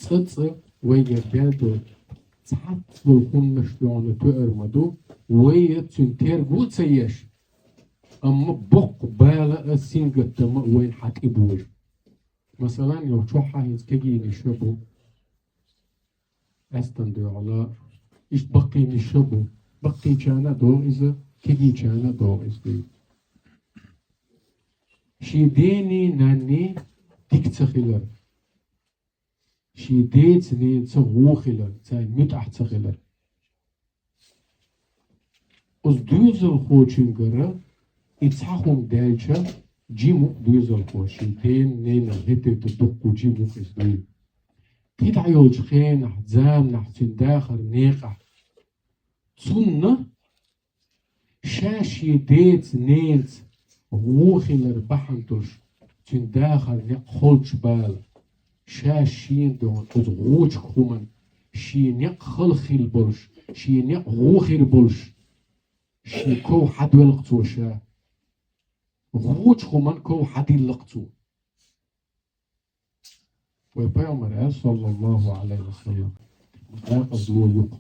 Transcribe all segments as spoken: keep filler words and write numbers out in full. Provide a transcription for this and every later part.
ЦӀа-цӀа вайгара баь долу цхьацца долу хӀуманаш дуьхьал тоьар ма ду, вай цуьнан терго а ца еш, амма боккха бала а, сингаттам а вайна хьан тӀе божу. Масалан, йолчохь хьан хӀинца кегийнаш а бу, къаьстина дуьхьал, иштта баккхийнаш а бу, баккхийчарна а догӀу иза, кегийчарна а догӀу иза дуьйцу. Шен дений, нанний дика ца хилар. Шен деца, ненаца вон хилар, царна муьтӀахь ца хилар. Оцу доьзалхочуьнгара и цхьа хӀума даьлча, жима ву-кх доьзалхо, шен дена, ненан хӀетта дуккха жима ву-кх иза дуй. КхидӀа йолчу хенахь, заманахь, цуьнан дахаран некъахь цунна ша шен деца, ненаца вон хилар бахьана долуш, цуьнан дахаран некъ холчу бала, ша шена дуьхьал оцу гӀочу хӀуманна, шен некъ хала хилла болуш, шен некъ вон хир болуш, шен ков хьадоьлху цо ша. ГӀочу хӀуманна ков хьадиллакх цо. Вай пайхамар аьлла, саллаллаху Ӏалайхи ва саллам: «Ма дакъазло ю-кх,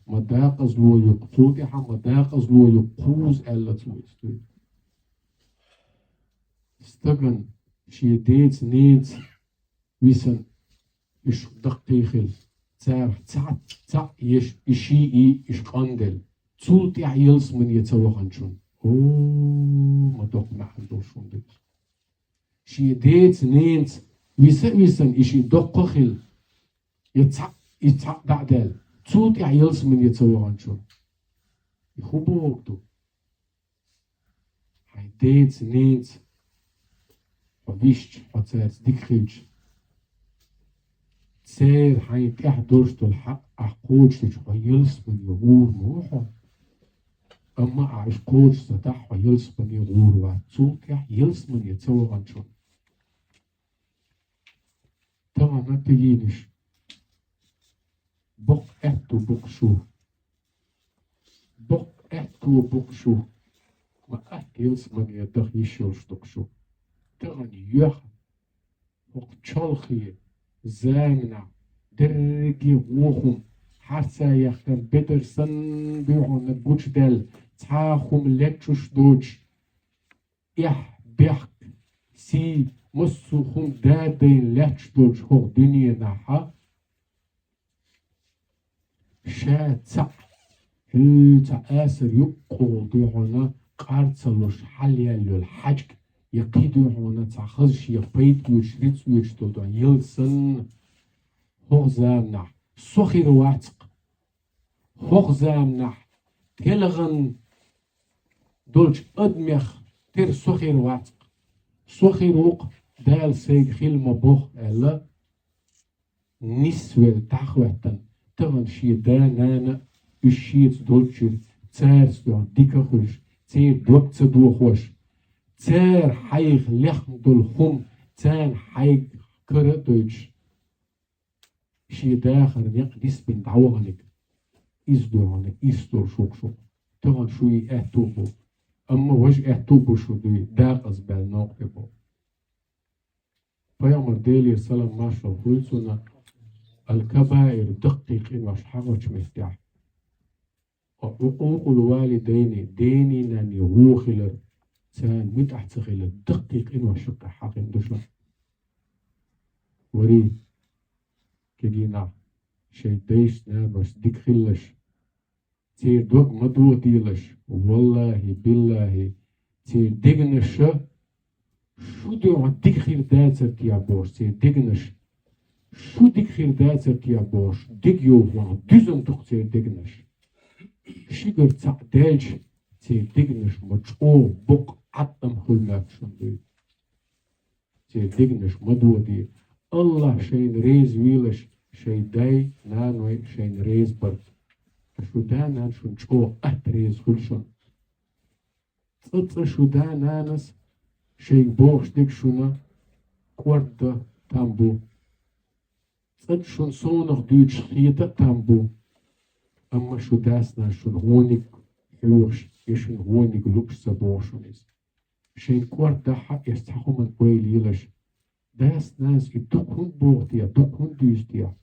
ма дакъазло ю-кх, цул тӀаьхьа ма дакъазло ю-кх кхузза», аьлла цо, иштта. Стагана шен деца, ненаца висина, уьш даккхий хилла, царах цхьаъ, цхьаъ еш, и шиъ, и уьш къанделла, цул тӀаьхьа ялсамане ца ваханчунна. О, ма доккха маьӀна долуш хӀума ду иза. Шен деца, ненаца виса а висина, и шиъ доккха а хилла, я цхьаъ, и цхьаъ дӀа а даьлла, цул тӀаьхьа ялсамане ца ваханчунна. И хӀун бохург ду? Хьайн деца, ненаца хьо висча, хьо цаьрца дика хилча, церан хьайна тӀехь долуш долу хьакъ ахь кхочушдича, хьо ялсамане гӀур ма ву хьо. Амма ахь уьш кхочуш ца дахь, хьо ялсамане гӀур вац, цул тӀаьхьа ялсамане ца ваханчунна. Тахана тӀегийнаш, боккха аьтту бу-кх шу. Боккха аьтту бу-кх шу. Ма атта ялсамане даха йиш йолуш ду-кх шу. Тахана юьхь, хӀокху чолхе, заманахь, дерриге вон хӀума, хьарца яьккхина бедар санна дуьхьална гучудаьлла, цхьа а хӀума леччуш доцуш, эхь, бехк, сий, массо а хӀума дадайна лаьтташ долчу хӀокху дуьненахьа, ша цхьаъ, хьуьлла цхьа асар юккъехула дуьхьална къар ца луш хьалаяьлла йолу хьаьжкӀ, я кхин дуьхьална цхьа хаза шен пайда оьцуш, рицкъ оьцуш долу дан йилла санна, хӀокху заманахь со хир вац-кх. ХӀокху заманахь телхина долчу адамех тера со хир вац-кх. Со хир ву-кх, Дала сайга хила ма боху, аьлла, нисвелла дӀахӀоьттина, тахана шен да-нана, уьш шеца долчуьра, цаьрца дуьхьа дика а хуьлуш, церан дог ца дохош, цара хьайх лехна долу хӀума царна хьайга кара а дойтуш, шен дахар некъ нисбина дӀаваханиг. Иза дуьхьална, иза долу шух-шух. Тахана шу и аьтту а бу. Амма важа аьтту а бу шу дуй, дакъазбаьлла новкъа тӀе бу. Пайхамар, Делера салам-маршалла хуьлда цунна, аль-кабаир, даккхий къинош хьахочу меттехь, Ӏукъукъул валидайни, дений-нанний вон хилар, царна муьтӀахь ца хилар, даккхий къиношна юккъехь хьахийна ду шуна. Варий, кегий нах, шайн дайшца, наношца дика хилалаш, церан дог ма дохаделаш, валлахӀи, биллахӀи, церан дегнаша шу дуьхьа дика хир дацар те бохуш, церан дегнаш. Шу дика хир дацар те бохуш, дегайовхонах дуьзна ду-кх церан дегнаш. Шуьгара цхьаъ даьлча, церан дегнаш ма чӀогӀа боккха Ӏадам хуьлу моьтту шуна дуй. Церан дегнаш ма дохаде. АллахӀ шайна реза вуьйлаш, шайн дай, наной шайна реза барт. Ткъа шу да-нана шуна чӀогӀа атта реза хуьлу шуна. Цкъа-цкъа шу да-нанас шайга бохуш дерг шуна кӀорда дан там бу. Цкъа-цкъа шуна совнах дуьйцуш хета а там бу. Амма шу дас-нанас шуна вониг хьоьхуш, я шуна вониг лууш ца боху шуна иза. Шайна кӀорда дахь а, эс цхьа хӀуманна ойла елаш, Дас-нанас и дукха хӀунда боху те, дукха хӀунда дуьйцу те?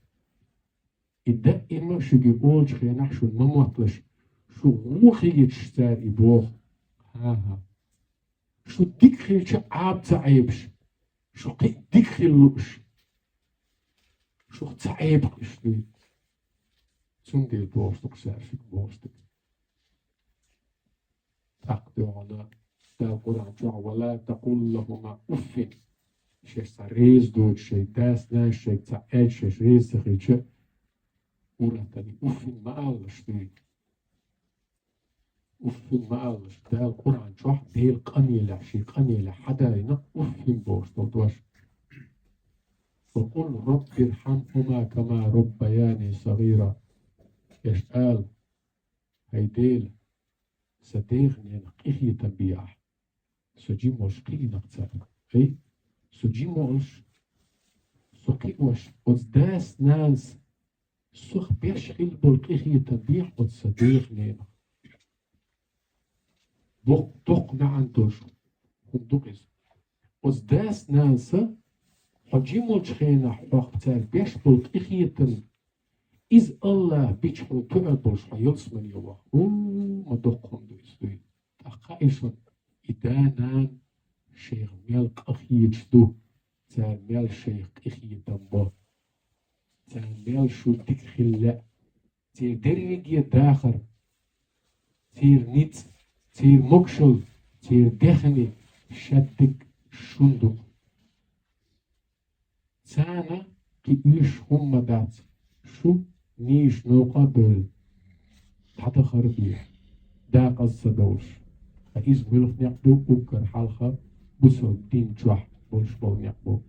И даима шуьга и олучу хенахь шуна ма мотталаш, шу гӀо хилийташ цара и боху. ХӀан-хӀа. Шу дика хилча Ӏаба ца Ӏебаш, шу кхин дика хила лууш, шух ца Ӏебакъаш дуй. Цундела бохуш ду-кх цара шуьга бохуш дерг. ТӀаккха дуьхьал Дала Къуръан чохь: «Ва ла такъул лахума уффин». Шаьш цхьа реза доцуш шайн дас-нанас шайга цхьа аьлча, шаьш реза ца хилча, ура тани уффин ма алалаш дуй. Уффин ма алалаш. Дала Къуръан чохь Делан къамелехь, шен къамелехь хьадалийна уффин бохуш долу дош. «Ва къул рабби рхьамхума кама раббаяни сагӀира». Шаьш ала: «ХӀай Дела, сан дех-ненах къинхетам бехьа. Со жима волуш кхиийна-кх цара. ХӀай, со жима волуш, со кхиош, оцу дас-нанас сох беш хилла болу къинхетам бехьа оцу сан дех-ненах». Доккха, доккха маьӀна долуш хӀума ду-кх иза. Оцу дас-нанаса хьо жима волчу хенахь хьох цара беш болу къинхетам, иза АллахӀа бича хьуна тоьар болуш хьо ялсамане ваха. У, ма доккха хӀума ду иза дуй. ТӀаккха хаьий шуна, и да-нана шайх мел къахеташ ду, цара мел шайх къинхетам бо, цара мел шу дика хила лаьа, церан дерриге дахар, церан ницкъ, церан могушалла, церан даьхни шадерг шуна ду-кх. Царна кхин уьш хӀумма дац, шу нийса новкъа а бевлла, дӀадахар а бехьа, декъаза ца довлуш. Ткъа иза муьлха некъ ду, уггар хьалха бусалба дин чохь болуш болу некъ бу.